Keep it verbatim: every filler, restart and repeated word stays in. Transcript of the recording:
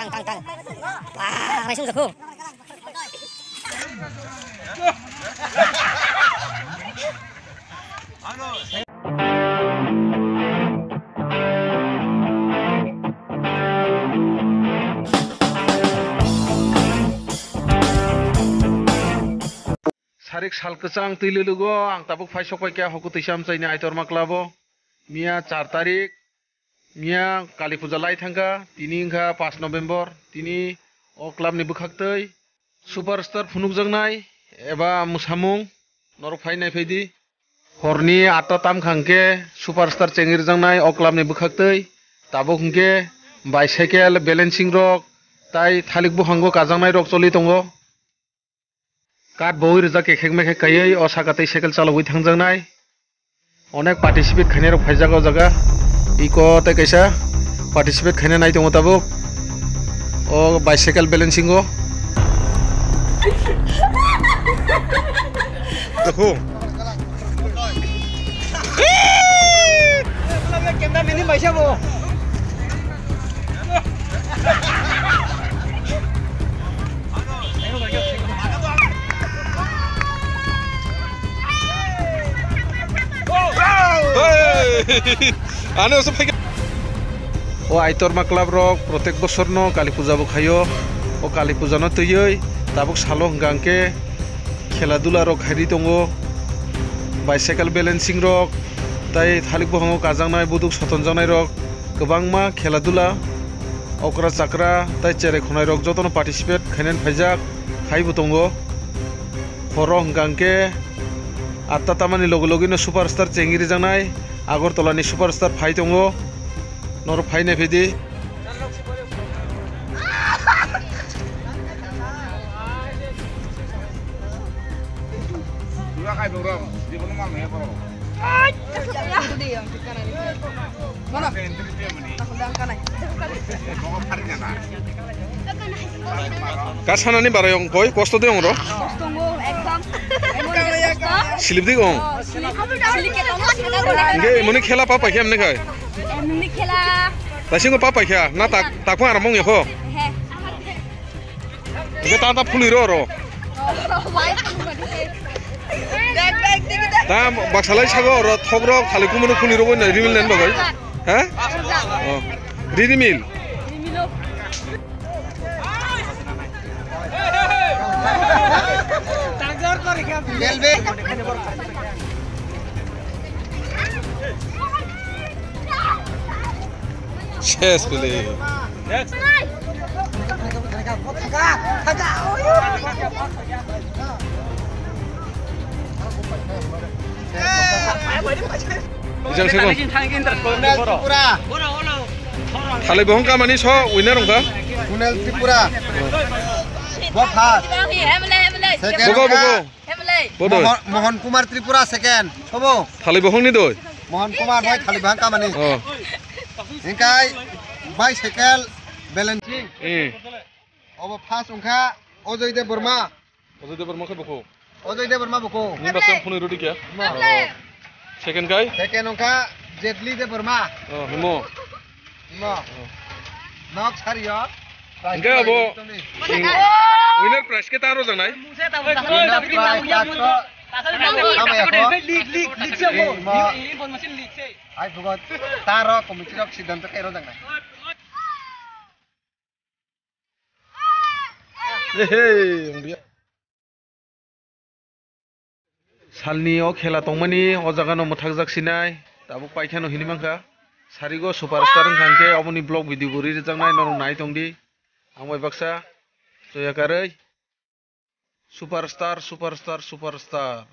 Tang, tang. Wah, raisung jago. Sarik sal kwchang twi lwlugo ang tabuk phai sok pai kha Hokutwi Chamchaini Aitorma Club o. Miya char tarik, miya Kali Puja lai thangkha, tini wngkha paanch November, tini o club ni bwkhaktwi superstar phunukjaknai eba mwsamung norok phai nai phaidi. Horni atta tam khangkhe superstar chengirjaknai o club ni bwkhaktwi, tabuk hwnkhe bicycle balancing rok tai thalik buphango kajaknai rok choli tongo. Kat boi rijak kekhek mekhek kaiwi o saka tei cycle chalogwi thangjaknai. Onek participate khainai rok phaijak o jaga. Iko tei kaisa participate khaina nai tongo tabuk. O bicycle balancing o. Dokho. Hey! Ano se phai. O Aitorma club rok protek bosor no Kali Puja bo khaio. O Kali Puja no twiwi tabuk salo hwnkha hwnkhe khela dula rok khairi tongo. Bicycle balancing rok tai thalik buphango kajaknai, buduk sotonjaknai rok kwbangma khela dula, okra chakra tai cherai khonai rok jotono participate khainani phaijak, khaibo tongo. Horo hwnkha hwnkhe atta tamani loge loge no superstar chengirijaknai Agartala ni superstar phai tongo. Norok phai nai phaidi. Ka sanani barai ong koi kosto de ong ro. Tongo, ekdom. Emon kosto. Slip dik ong. Oh, slip, slip ke tongo, slip ke tongo. Hingke emoni khela pa paikha emni khai. Emni khela. Taisingo pa paikha na tak takma aramong yokho. He. Hingke ta ta phuli ro ro. Oh, why phuli ro? Bag, bag, digi, digi. Ta baksalai sago ro thok rok thali kumunu phuli ro na rimil nen bagoi. He? Oh. Rimil. Rimilo. Ses pili. Ijang sekon. Kunal Tripura. Thalai bohong kamani so winner wngkha. Kunal Tripura. Bo first. Second Bogo, wngkha bogo. Bodoi. Mohon, Mohon Kumar Tripura second. Sobo. Thalai bohong ni doi. Mohon Kumar bai thalai bohong kamani. Oh. Hingkai bicycle balancing. Eh. Obo first wngkha Ojoy Debbarma. Ojoy Debbarma khe boko. Ojoy Debbarma boko. Ni basa phunui rodi kya? Ma. Second kai? Second wngkha Jetli Debbarma. Oh, himo. Himo. Oh. Nok sario. Hingke abo winner prize khe ta rojak nai? Winner prize ta to hamya ko. Himo. Ai bugo ta ro committee rok siddhanto khe rojak nai. Ehe, wngya. Salni o khela tongmani o jaga no mwthakjak sinai, tabuk paikha no hinwi mankha. Sarigo superstar wngkha hwnkhe oboni vlog video bo ri rwjaknai norok nai tongdi. Ang bai baksa choya karwi. Superstar, superstar, superstar.